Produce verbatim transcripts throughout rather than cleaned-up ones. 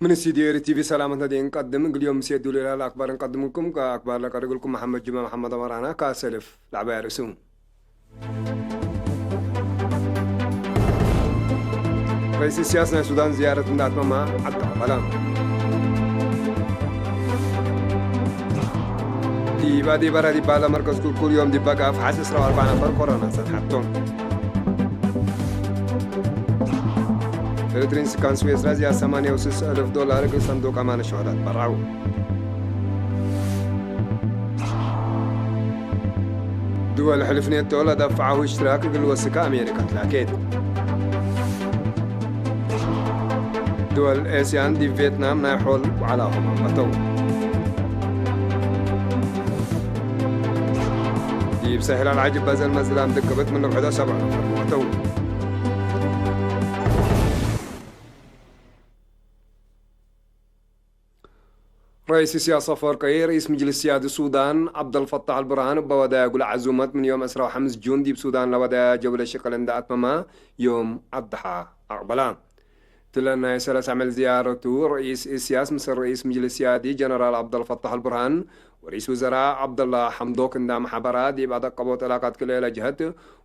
ምን ስቱድዮ ኤሪ ቲቪ ሰላምትነ ዲብ እንቀድም፣ እግል ዮም ምሴ ዱል ኢላል አክባር እንቀድምኩም። ከአክባር ለቀርግልኩም መሐመድ ጅማ መሐመድ አመራና። ከሰልፍ ለዐባይ ርእሱ። ረኢስ እስያስ ናይ ሱዳን ዝያረት እንደ አትመመ ዐድ አቅበለ። ዲብ አዴበራ ዲባለ መርከዝ ኩልኩል ዮም ዲብ በገአ አፍሐስ ዕስራ ወአርበዕ ነፈር ኮሮና ጸንሐቶም። ኤሪትሪን ስካን ስዌስራ ዝያድ ሰማንያ ወስስ እልፍ ዶላር እግል ሰንዱቅ አማን ሸሁዳት በርዐው። ድወል ሕልፍ ኔቶ ለደፍዐሁ እሽትራክ እግል ወስከ አሜሪካ ትላኬት። ድወል ኤስያን ዲብ ቬትናም ናይ ሖል ወዐላሆም አንበተው። ዲብ ሰህል አልዓጅብ በዘልመ ዝላም ድቅብት ምን ልብዕዶ ሰብዕ ነፈር ሞተው። ረኢስ እስያስ አፈወርቂ፣ ረኢስ ምጅልስ ስያዲ ሱዳን ዐብደልፈታሕ አልቡርሃን እበ ወደየ እግል ዐዙመት ምን ዮም ዕስራ ወሐምስ ጁን ዲብ ሱዳን ለወደየ ጀውለ ሽቅል እንደ አትመመ ዮም አድሐ አቅበላ። እትለ ናይ ሰለስ ዐመል ዝያረቱ፣ ረኢስ እስያስ ምስል ረኢስ ምጅልስ ስያዲ ጀነራል ዐብደልፈታሕ አልቡርሃን ወረኢስ ውዘራእ ዐብደላ ሐምዶክ እንደ አመሐበራ፣ ዲብ አደቀቦት ዕላቃት ክልኤ ለጀሀት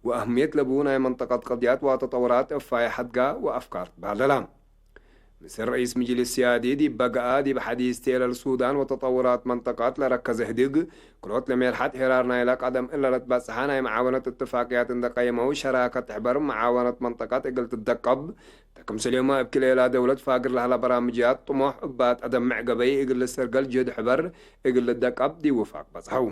ወአህምየት ለቡ ናይ መንጠቀት ቀድያት ወተጠውራት እፋይ ሐድጋ ወአፍካር ትበህለላ። ምስል ረኢስ ምጅልስ ስያዲ ዲብ በገአ፣ ዲብ ሐዲስ ቴለል ሱዳን ወተጠውራት መንጠቀት ለረከዘ ህድግ፣ ክሎት ለሜልሐት ሄራር ናይለ ቀደም እለ ለትበጽሐ ናይ መዓወነት እትፋቅያት እንደ ቀየመው፣ ሸራከት ሕበር መዓወነት መንጠቀት እግል ትደቀብ፣ ተክምሰልዮመ እብ ክልኤላ ደውለት ፋግር ለሀለ በራምጅያት ጥሞሕ እባት አደምዕ ገበይ እግል ልሰርገል ጅህድ ሕበር እግል ልደቀብ ዲብ ውፋቅ በጽሐው።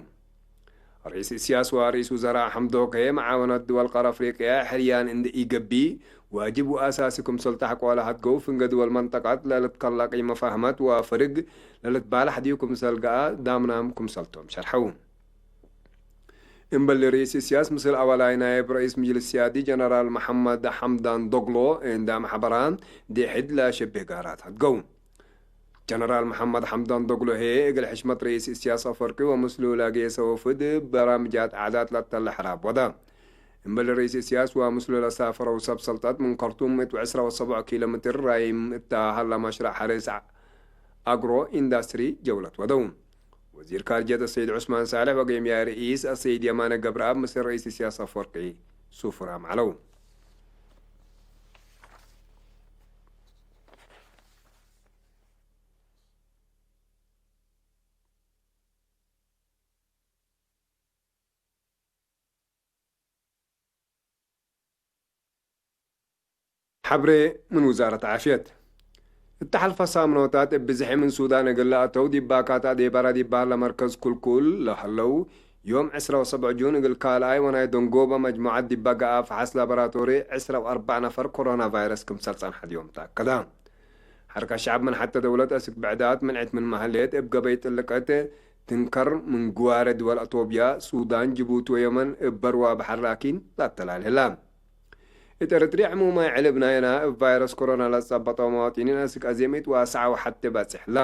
ረኢስ እስያስ ወረኢስ ውዘራእ ሐምዶክ፣ መዓወነት ድወል ቀር አፍሪቅያ ሕርያን እንዴ ኢገብእ፣ ዋጅብ ወአሳሲ ክምሰል ተሐቆ ለሀድገው ፍንገ ድወል መንጠቀት ለልትከለቂ መፋህመት ወፍርግ ለልትባለሕ ዲብ ክምሰል ገአ ዳምናም ክምሰልቶም ሸርሐው። እምበል ረኢስ እስያስ ምስል አወላይ ናይብ ረኢስ ምጅልስ ስያዲ ጀነራል መሐመድ ሐምዳን ዶግሎ እንደ አመሐበራ፣ ዴሕድ ለሸቤ ጋራት ሀድገው። ጀነራል መሐመድ ሐምዳን ዶግሎ ህዬ፣ እግል ሕሽመት ረኢስ እስያስ አፈወርቂ ወምስሉ ለጌሰ ወፍድ በራምጃት አዕዳት ለተለ ሕራብ ወደ። እምበል ረኢስ እስያስ ወምስሉ ለሳፈረው ሰብ ሰልጠት፣ ምን ከርቱም ምእት ወዕስራ ወሰብዕ ኪሎ ሜትር ራይም እተ ሀለ መሽረዕ ሐርስ አግሮ ኢንዳስትሪ ጀውለት ወደው። ወዚር ካርጀት አሰይድ ዑስማን ሳልሕ ወገይምያይ ረኢስ አሰይድ የማነ ገብረአብ ምስል ረኢስ እስያስ አፈወርቂ ሱፍራም ዐለው። ሐብሬ ምን ውዛረት ዓፍየት። እተ ሐልፈ ሳምኖታት እብ ብዝሒ ምን ሱዳን እግል ለአተው ዲብ ባካት አዴበራ ዲብ በህለ መርከዝ ኩልኩል ለሀለው፣ ዮም ዕስራ ወሰብዕ ጁን እግል ካልኣይ ወናይ ደንጎበ መጅሙዐት ዲብ በገአ ፈሐስ ላቦራቶሪ ዕስራ ወአርበዕ ነፈር ኮሮና ቫይረስ ክምሰል ጸንሐት ዮም ተአከደ። ሐረከት ሸዐብ ምን ሐቴ ደውለት አስክ ብዕዳት ምንዕት ምንመ ህሌት፣ እብ ገበይ ጥልቀት ትንከር ምን ግዋሬ ድወል አቶብያ፣ ሱዳን፣ ጅቡቲ ወየመን እብ በርዋ በሐር ላኪን ለአተላሌ ህላ። እት ኤረትርየ ዕሙማይ ዕልብ ናይና እብ ቫይረስ ኮሮና ለጸበጠው መዋጢኒን አስክ አዜ ምእት ወአስዓ ወሐቴ በጽሕ ህላ።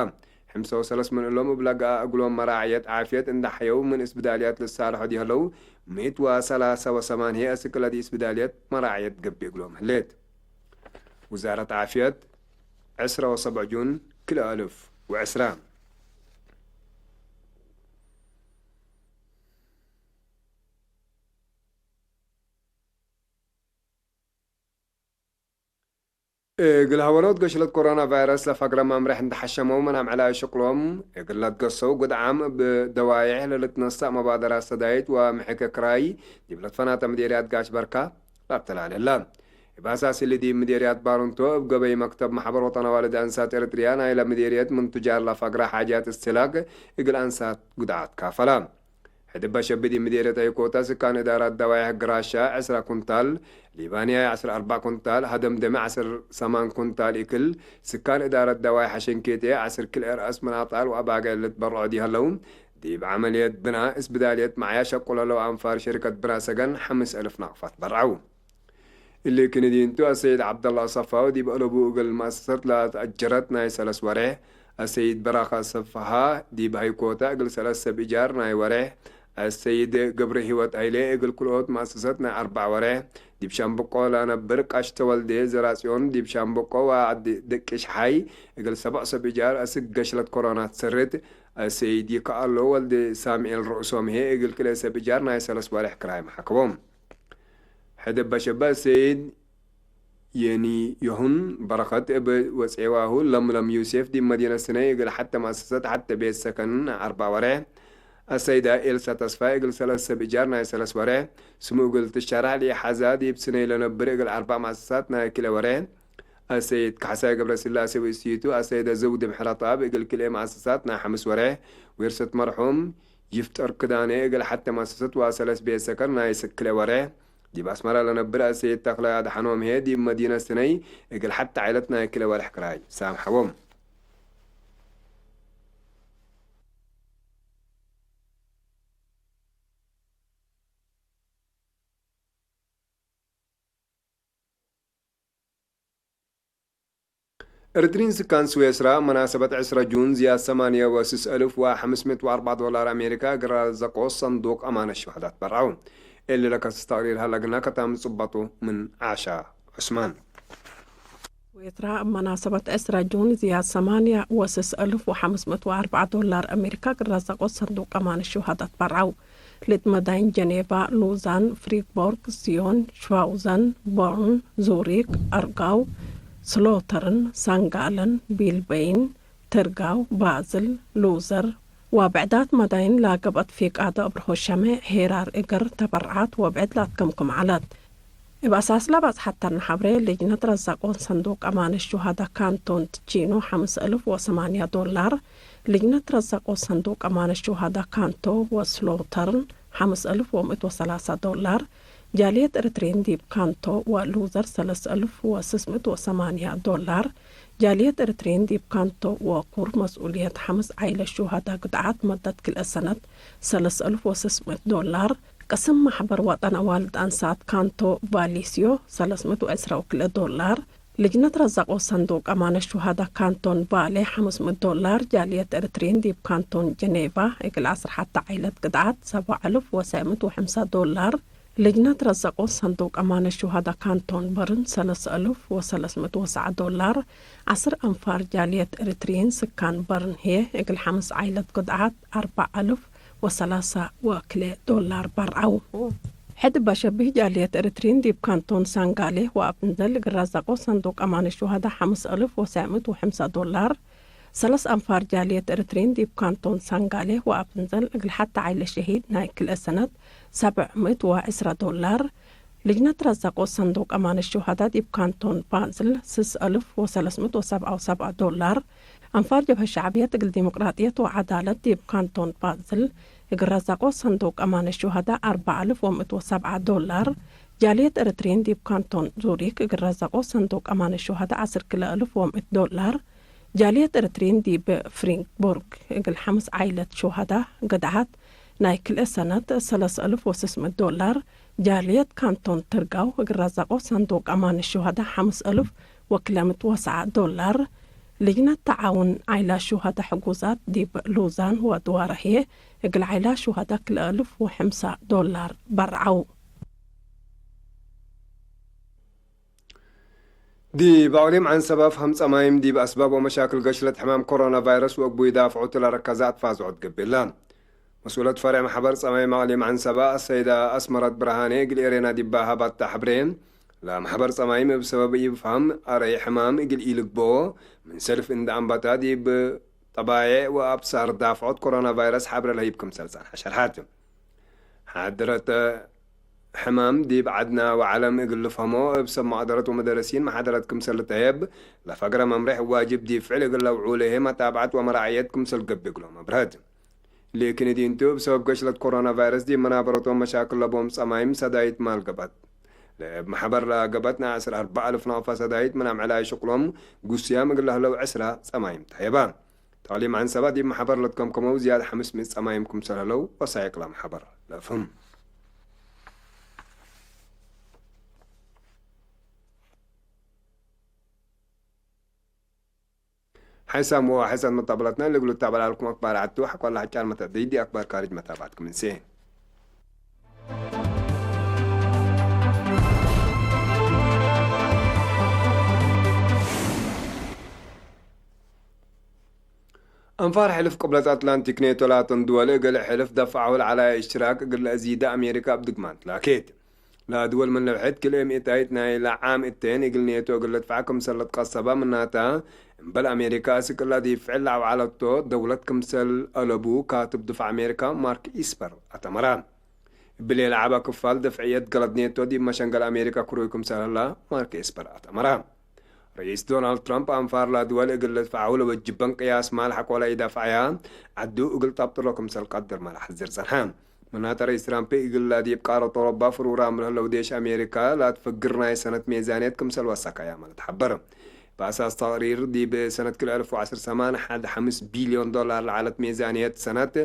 ሕምሰ ወሰለስ ምን እሎም እብ ለገአ እግሎም መራዕየት ዓፍየት እንደ ሐየው ምን እስብዳልያት ልሳረሖ ዲህለው፣ ምእት ወሰላሰ ወሰማን ህዬ አስክ ለዲ እስብዳልየት መራዕየት ገብእ እግሎም ህሌት። ውዛረት ዓፍየት፣ ዕስራ ወሰብዕ ጁን ክልኤ አልፍ ወዕስራ። እግል ሀወሎት ገሽለት ኮሮና ቫይረስ ለፈግረ መምሬሕ እንተ ሐሸመው፣ ምን አምዕላይ ሽቅሎም እግል ለትገሰው ግድዓም እብ ደዋዬሕ ለልትነሰእ መባደራት ሰዳይት ወምሕኬ ክራይ ዲብ ለትፈናተ ምዴርያት ጋሽ በርካ ለአተላሌ ህለ። እብ አሳስ እሊ ዲብ ምዴርያት ባርንቶ እብ ገበይ መክተብ መሕበር ወጠን አዋልድ አንሳት ኤረትርያ ናይለ ምዴርየት ምን ቱጃር ለፈግረ ሓጃት እስትህላክ እግል አንሳት ግድዓት ካፈለ። ሕድ እበ ሸብዲ ምዴርየት ዐይኮታ ስካን እዳራት ደዋይሕ ግራሻ ዕስራ ኩንታል፣ ሊባንያይ ዐስር አርበዕ ኩንታል፣ ሀደምደመ ዐስር ሰማን ኩንታል እክል፣ ስካን እዳረት ደዋይሕ ሐሸንኬቴ ዐስር ክልኤ ረአስ ምን አጣል ወአባገ ልትበርዖ ዲሀለው፣ ዲብ ዐመልየት ብና እስብዳልየት መዓያ ሸቁለለው አንፋር ሸሪከት ብና ሰገን ሐምስ አልፍ ናቅፋት በርዐው። እሊ ክንዲንቱ አሰይድ ዐብደላ ሰፋው ዲብ አለቡ እግል መአሰሰት ለተአጀረት ናይ ሰለስ ወሬሕ፣ አሰይድ በራኸ ሰፍሃ ዲብ ሀይኮተ እግል ሰለስ ሰብ እጃር ናይ ወሬሕ፣ አሰይድ ገብረሂወት ሀይሌ እግል ክልኦት መአሰሰት ናይ አርበዕ ወሬሕ ዲብ ሻምበቆ ለነብር ቃሽ ተወልዴ ዘራጽዮን ዲብ ሻምበቆ ወዐዲ ደቂ ሸሓይ እግል ሰብዕ ሰብ እጃር አስክ ገሽለት ኮሮና ትሰርት። አሰይድ ይከአሎ ወልድ ሳምኤል ርኡሶም ህዬ እግል ክልኤ ሰብ እጃር ናይ ሰለስ ወሬሕ ክራይም ሐክቦም። ሕድ እበ ሸበ አሰይድ የኒዮሁን በረኸት እብ ወጼዋሁ ለምለም ዩሴፍ ዲብ መዲነት ስነይ እግል ሐተ መአሰሰት ሐተ ቤት ሰከን አርበዕ ወሬሕ። አሰይደ ኤልሳ ተስፋይ እግል ሰለስ ሰብ እጃር ናይ ሰለስ ወሬሕ። ስሙ እግል ትሸራሕ ለኢሐዛ ዲብ ስነይ ለነብር እግል አርበዕ መአሰሳት ናይ ክልኤ ወሬሕ። አሰይድ ካሕሳይ ገብረስላሴ ወእሲቱ አሰይደ ዘውድ ምሕረተአብ እግል ክልኤ መአሰሳት ናይ ሐምስ ወሬሕ። ዊርሰት መርሑም ይፍጠር ክዳኔ እግል ሐተ መአሰሰት ወሰለስ ቤት ሰከን ናይ ክልኤ ወሬሕ። ዲብ አስመረ ለነብር አሰይድ ተክለ አድሐኖም ህዬ ዲብ መዲነት ስነይ እግል ሐተ ዓይለት ናይ ክልኤ ወሬሕ ክራይ ሳምሐዎም። እርትሪን ስካን ስዌስራ መናሰበት ዕስረ ጁን ዝያድ ሰማንየ ወስስ አልፍ ወሐምስ ምእት ወአርበዕ ዶላር አሜሪካ እግል ረዘቆ ሰንዱቅ አማነት ሹሃዳት በርዐው። እሊ ለከስስ ተቅሪር ሀለ ግና ከታም ጽበጡ ምን ዓሻ ዑስማን። ስዌስራ እብ መናሰበት ዕስረ ጁን ዝያድ ሰማንየ ወስስ አልፍ ወሐምስ ምእት ወአርበዕ ዶላር አሜሪካ እግል ረዘቆ ሰንዱቅ አማነት ሹሃዳት በርዐው። ክልኤ መዳይን ጀኔቫ፣ ሉዛን፣ ፍሪቦርግ፣ ሲዮን፣ ሽፋውዘን፣ ቦርን፣ ዙሪክ፣ አርጋው፣ ስሎተርን፣ ሳንጋለን፣ ቢልበይን፣ ተርጋው፣ ባዝል፣ ሉዘር ወብዕዳት መዳይን ለገብአት ፊቃደ አብርሆ ሸሜዕ ሄራር እግር ተበርዓት ወብዕድ ለአትከምክም ዐለት። እብ አሳስ ለበጽሐተነ ሐብሬ፣ ልጅነት ረዛቆን ሰንዱቅ አማነት ሹሃዳ ካንቶን ትቺኖ ሐምስ አልፍ ወሰማንያ ዶላር፣ ልጅነት ረዛቆን ሰንዱቅ አማነት ሹሃዳ ካንቶ ወስሎተርን ሐምስ አልፍ ወምእት ወሰላሳ ዶላር፣ ጃልየት ኤሪትሪን ዲብ ካንቶ ወሉዘር ሰለስ አልፍ ወስስ ምእት ወሰማንያ ዶላር፣ ጃልየት ኤሪትሪን ዲብ ካንቶ ወኩር መስኡልየት ሐምስ ዓይለት ሹሃዳ ግድዓት መደት ክልኤ ሰነት ሰለስ አልፍ ወስስ ምእት ዶላር፣ ቅስም ማሕበር ወጠን አዋልድ አንሳት ካንቶ ቫሊስዮ ሰለስ ምእት ወዕስራ ወክልኤ ዶላር፣ ልጅነት ረዛቆ ሰንዱቅ አማነት ሹሃዳ ካንቶን ባሌ ሐምስ ምእት ዶላር፣ ጃልየት ኤሪትሪን ዲብ ካንቶን ጀኔቫ እግል ዐስር ሐተ ዓይለት ግድዓት ሰብዓ አልፍ ወሰዕ ምእት ወሐምሳ ዶላር፣ ልጅነት ረዛቆ ሰንዱቅ አማነት ሹሃዳ ካንቶን በርን ሰለስ አልፍ ወሰለስ ምእት ወሰዓ ዶላር፣ ዐስር አንፋር ጃልየት ኤሪትሪን ስካን በርን ህዬ እግል ሐምስ ዓይለት ግድዓት አርበዕ አልፍ ወሰላሳ ወክልኤ ዶላር በርዐው። ሕድ በሸብህ ጃልየት ኤሪትሪን ዲብ ካንቶን ሳንጋሌ ወአብንዘል እግል ረዛቆ ሰንዱቅ አማነት ሹሃዳ ሐምስ አልፍ ወሰዕ ምእት ወሐምሳ ዶላር፣ ሰለስ አንፋር ጃልየት ኤሪትሪን ዲብ ካንቶን ሳንጋሌ ወአብንዘል እግል ሐተ ዓይለ ሸሂድ ናይ ክልኤ ሰነት ሰብዕ ምእት ወዕስራ ዶላር፣ ልጅነት ረዛቆ ሰንዱቅ አማነት ሹሃዳ ዲብ ካንቶን ባዝል ስስ አልፍ ወሰለስ ምእት ወሰብዓ ወሰብዓ ዶላር፣ አንፋር ጀብሀት ሸዕብየት እግል ዲሞቅራጥየት ወዐዳለት ዲብ ካንቶን ባዝል እግል ረዛቆ ሰንዱቅ አማነት ሹሃዳ አርበዕ አልፍ ወምእት ወሰብዓ ዶላር፣ ጃልየት ኤሪትሪን ዲብ ካንቶን ዙሪክ እግል ረዛቆ ሰንዱቅ አማነት ሹሃዳ ዐስር ክልኤ አልፍ ወምእት ዶላር፣ ጃልየት ኤሪትሪን ዲብ ፍሪንክቦርግ እግል ሐምስ ዓይለት ሹሃዳ ገድዓት ናይ ክልኤ ሰነት ሰለስ አልፍ ወስስ ምእት ዶላር፣ ጃልየት ካንቶን ተርጋው እግል ረዛቆ ሰንዱቅ አማነት ሹሃዳ ሐምስ አልፍ ወክልኤ ምእት ወሰዓ ዶላር፣ ልጅነት ተዓውን ዓይላት ሹሃዳ ሕጉዛት ዲብ ሉዛን ወድዋረ ህዬ እግል ዓይላት ሹሃዳ ክልኤ አልፍ ወሐምሳ ዶላር በርዐው። ዲብ አቅሊም ዐንሰበ አፍሀም ጸማይም ዲብ አስባብ ወመሻክል ገሽለት ሕማም ኮሮና ቫይረስ ወእግቡይ ዳፍዑቱ ለረከዘ አትፋዝዖት ገብእ እለ። መስኡለት ፈሬዕ መሕበር ጸማይም አቅሊም ዐንሰበ አሰይደ አስመረት ብርሃኔ እግል ኤሬና ዲብ ሀባተ ሐብሬ፣ ለመሕበር ጸማይም እብ ሰበብ ኢፍሃም አረይ ሕማም እግል ኢልግበኦ ምን ሰልፍ እንደ አንበተ ዲብ ጠባይዕ ወአብሳር ዳፍዖት ኮሮና ቫይረስ ሐብሬ ለህይብ ክምሰል ጸንሐ ሸርሐት። ሓድረት ሕማም ዲብ ዐድና ወዐለም እግል ልፍሀሞ፣ እብ ሰብ መቅደረት ወመደረሲን መሓደረት ክምሰል ልትሀየብ ለፈግረ መምሬሕ፣ ዋጅብ ዲብ ፍዕል እግል ለውዑ ለህዬ መታብዐት ወመራዕየት ክምሰል ገብእ እግሎም አብርሀት። ሌክን እዲንቱ እብ ሰበብ ገሽለት ኮሮና ቫይረስ ዲብ መናበረቶም መሻክል ለቦም ጸማይም ሰዳይት ማል ገብአት። ለእብ መሕበር ለገብአት ናይ ዐስር አርበዕ አልፍ ናቅፋ ሰዳይት ምን አምዕላይ ሽቅሎም ግሱያም እግል ለህለው ዕስራ ጸማይም ተሀየባ። ተቅሊም ዐንሰበ ዲብ መሕበር ለትከምከመው ዝያድ ሐምስ ምእት ጸማይም ክምሰል ህለው ወሳይቅ ለመሕበር ለአፍህም። ሐይሳም ወሐይሳት መታበላትና ለእግሉ ተበላልኩም አክባር ዐቱ ሐቆላ ሐጫል መተደይ ዲ አክባር ካርጅ መታባትኩም እንሴ። አንፋር ሕልፍ ቅብለት አትላንቲክ ኔቶ ላተን ድወል እግል ሕልፍ ደፍዐሁ ለዐለ እሽትራክ እግል ለአዚደ አሜሪካ እብ ድግማን ትላኬት። ለአድወል ምን ለብሐት ክልኤ ምእታይት ናይ ለዓም እተን እግል ኔቶ እግል ልድፈዕ ክምሰል ለትቀሰበ ምናተ፣ እምበል አሜሪካ አስክ እላ ዲብ ፍዕል ለአውዓለቶ ደውለት ክምሰል አለቡ ካትብ ድፋዕ አሜሪካ ማርክ ኢስፐር አተመረ። እብሊ ለዐበ ክፋል ደፍዕየት ገለድ ኔቶ ዲብ መሸንገል አሜሪካ ክሩይ ክምሰል ህለ ማርክ ኤስፐር አተመረ። ርኢስ ዶናልድ ትራምፕ አንፋር ለድወል እግል ልድፈዐው ለወጅበን ቅያስ ማል ሐቆለ ኢደፍዐያ ዐዱ እግል ጠብጥሎ ክምሰል ቀድር መለሐዝር ጸንሐ። ምናተ ርኢስ ትራምፕ እግል ለዲብ ቃረት ኦሮባ ፍሩራም ለህለው ዴሽ አሜሪካ ለአትፈግር ናይ ሰነት ሜዛንየት ክምሰል ወሰከያ መ ለትሐበር። በአሳስ ተቅሪር፣ ዲብ ሰነት ክልኤ አልፍ ወዐስር ሰማን ሐድ ሐምስ ቢልዮን ዶላር ለዐለት ሜዛንየት ሰነት፣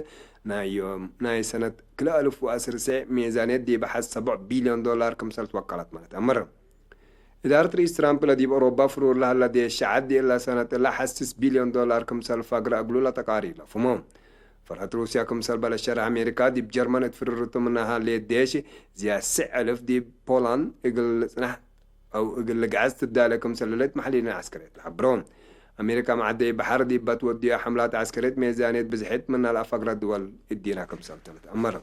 ናይ ዮም ናይ ሰነት ክልኤ አልፍ ወዐስር ሴዕ ሜዛንየት ዲብ ሐድ ሰቦዕ ቢልዮን ዶላር ክምሰል ትወቀለት መ ለትአምር። እዳረት ርኢስ ትራምፕ ለዲብ ኦሮባ ፍሩር ለሀለ ዴሽ ሸዐት ዲእለ ሰነት እለ ሐስስ ቢልዮን ዶላር ክምሰል ፈግረ እግሉ ለተቃሪር ለፍሞ። ፈርሀት ሩስያ ክምሰል በለሸርሕ አሜሪካ ዲብ ጀርመን እት ፍርርቱ ምነ ሀሌት ዴሽ ዝያድ ሴዕ አልፍ ዲብ ፖላንድ እግል ልጽናሕ አው እግል ልግዐዝ ትዳለ ክምሰል ህሌት መሐሊሊን ዐስከርየት ለሐብሮ። አሜሪካ መዓደይ በሐር ዲበ ትወድዮ ሐምላት ዐስከርየት ሜዛንየት ብዝሕት ምነ ለአፈግረ ድወል እዲና ክምሰል ቱ ልትአመር።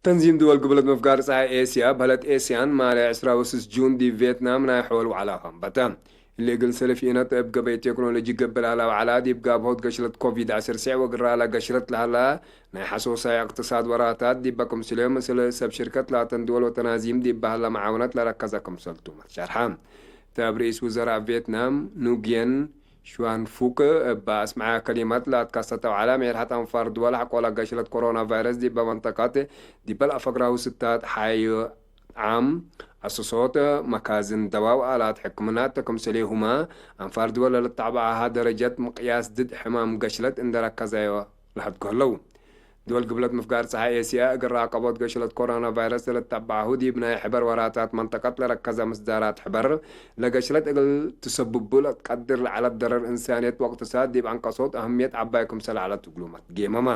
ተንዚም ድወል ግብለት ምፍጋር ጸሓይ ኤስያ በህለት ኤስያን ማለ ዕስራ ወስስ ጁን ዲብ ቬትናም ናይ ሖል ወዐላ ካምበተ። እሊ እግል ሰልፍ ኢነት እብ ገበይ ቴክኖሎጂ ገብእ ለሀላ ወዐላ ዲብ ጋብሆት ገሽለት ኮቪድ ዐስር ሴዕ ወግራለ ገሽለት ለሀላ ናይ ሐሶሳይ እቅትሳድ ወራታት ዲበ ክምስልዮም ምስል ሰብ ሽርከት ላተን ድወል ወተናዚም ዲብ በሀለ መዓውነት ለረከዘ ክምሰልቱ መትሸርሐ። ተብ ርኢስ ውዘራእ ቬትናም ኑግየን ሽዋንፉክ እበ አስመዐ ከሊመት ለአትከሰተው ዐለ፣ ሜርሐት አንፋር ድወል ሐቆለ ገሽለት ኮሮና ቫይረስ ዲበ መንጠቀት ዲበ ለአፈግራሁ ስታት ሐይ ዓም፣ አሰሶት፣ መካዝን ደዋ ወአላት ሕክምና ተ ክምሰሌሁመ፣ አንፋር ድወል ለልትዐበአሃ ደረጀት ምቅያስ ድድ ሕማም ገሽለት እንደ ረከዘዮ ለሐድጎ ህለው። ድወል ግብለት ምፍጋር ጸሓይ ኤስያ፣ እግል ራቀቦት ገሽለት ኮሮና ቫይረስ ለልትዐበአሁ ዲብ ናይ ሕበር ወራታት መንጠቀት ለረከዘ ምስዳራት ሕበር፣ ለገሽለት እግል ትሰብቡ ለትቀድር ለዐለት ደረር እንሳንየት ወእቅትሳድ ዲብ አንቀሶት አህምየት ዐባይ ክምሰል ዐለት እግሉ መትጌመመ።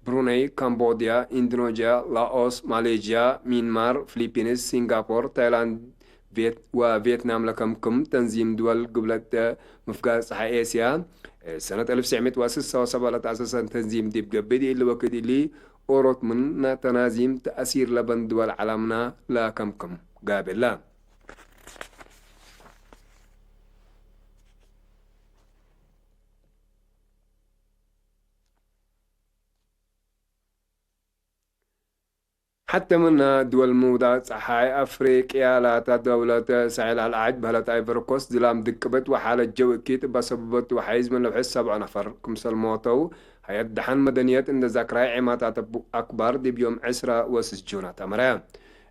ብሩነይ፣ ካምቦድያ፣ ኢንዶኖዥያ፣ ላኦስ፣ ማሌዥያ፣ ሚንማር፣ ፊሊፒንስ፣ ሲንጋፖር፣ ታይላንድ፣ ቬት-፣ ወቬትናም ለከምክም ተንዚም ድወል ግብለት ምፍጋር ጸሓይ ኤስያ፣ ሰነት አልፍ ትስዕ ምእት ወስሳ ወሰብዓ ለተአሰሰ ተንዚም ዲብ ገብእ፣ እሊ ወክድ እሊ ኦሮት ምን ተናዚም ተአሲር ለበን ድወል ዐለምና ለከምክም ጋብእ ለ። ሐቴ ምነ ድወል ምውዳቅ ጸሓይ አፍሪቅያ ላተ ደውለት ሳሕል አልዓጅ በህለት አይቨርኮስት ዝላም ድቅብት ወሓለት ጀው እኪት እበ ሰበበቱ ወሐይዝ ምን ለውሕድ ሰብዖ ነፈር ክምሰል ሞተው ሀያት ደሐን መደንየት እንደ ዘክራይ ዔማታት አክባር ዲብ ዮም ዕስራ ወስስ ጁን አተመረ።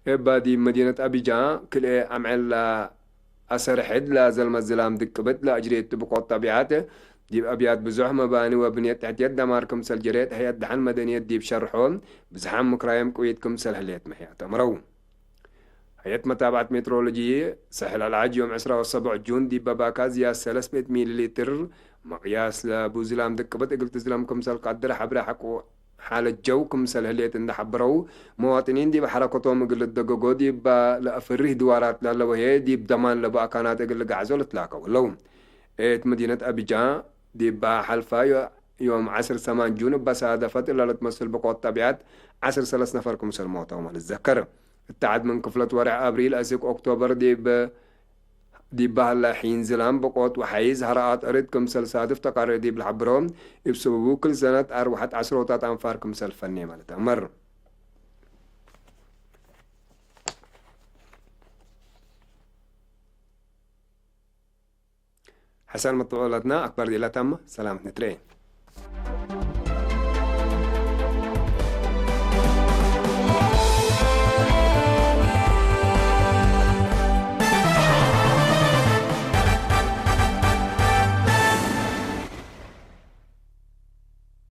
እበ ዲብ መዲነት አቢጃ ክልኤ አምዕል ለአሰርሕድ ለዘልመት ዝላም ድቅብት ለአጅሬቱ ብቆት ጠቢዐት ዲብ አብያት ብዙሕ መባኒ ወብንየት ተሕትየት ደማር ክምሰል ጀሬት፣ ሀያት ደሐን መደንየት ዲብ ሸርሖ ብዝሓም ምክራዮም ቅዊት ክምሰል ህሌት መህያት አምረው። ሀያት መታብዐት ሜትሮሎጂ ሳሕል አልዓጅ ዮም ዕስራ ወሰብዕ ጁን ዲብ በባካ ዝያድ ሰለስ ምእት ሚሊ ሊትር መቅያስ ለቡ ዝላም ድቅብት እግል ትዝለም ክምሰል ቀድር ሐብሬ ሐቆ ሓለት ጀው ክምሰል ህሌት እንደ ሐበረው፣ መዋጥኒን ዲብ ሐረከቶም እግል ልደገጎ ዲብ ለአፍርህ ድዋራት ለህለው ህዬ ዲብ ደማን ለቡ አካናት እግል ልገዕዞ ልትላከው ህለው። እት መዲነት አቢጃ ዲብ ሐልፋ ዮ-፣ ዮም ዐስር ሰማን ጁን እበ ሳደፈት እለ ልትመስል ብቆት ጠቢዐት ዐስር ሰለስ ነፈር ክምሰል ሞተውመ ልትዘከር። እተ ዐድ ምን ክፍለት ወርሕ አብሪል አስክ ኦክቶበር ዲብ፣ ዲብ በህለ ሒን ዝላም ብቆት ወሐይዝ ሀረአት እርድ ክምሰል ሳድፍ ተቃርር ዲብ ለሐብሮ፣ እብ ሰበቡ ክል ሰነት አርወሐት ዐስሮታት አንፋር ክምሰል ፈኔመ ልትአመር። ሐሰን መጥዑለትና አክበር ዲላ ታመ ሰላመት ንትረኤ።